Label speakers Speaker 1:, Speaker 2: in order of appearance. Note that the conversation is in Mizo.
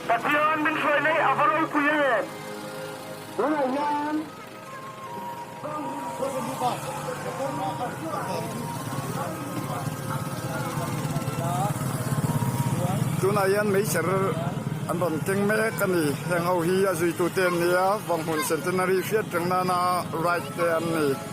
Speaker 1: Pathian min hruai nei a va ropui em? Tunah hian
Speaker 2: Tunah hian meichher an rawn keng mek a ni. Heng ho hi a zuitute an ni a, Vanghmun Centenary hriat reng nana ride te an ni.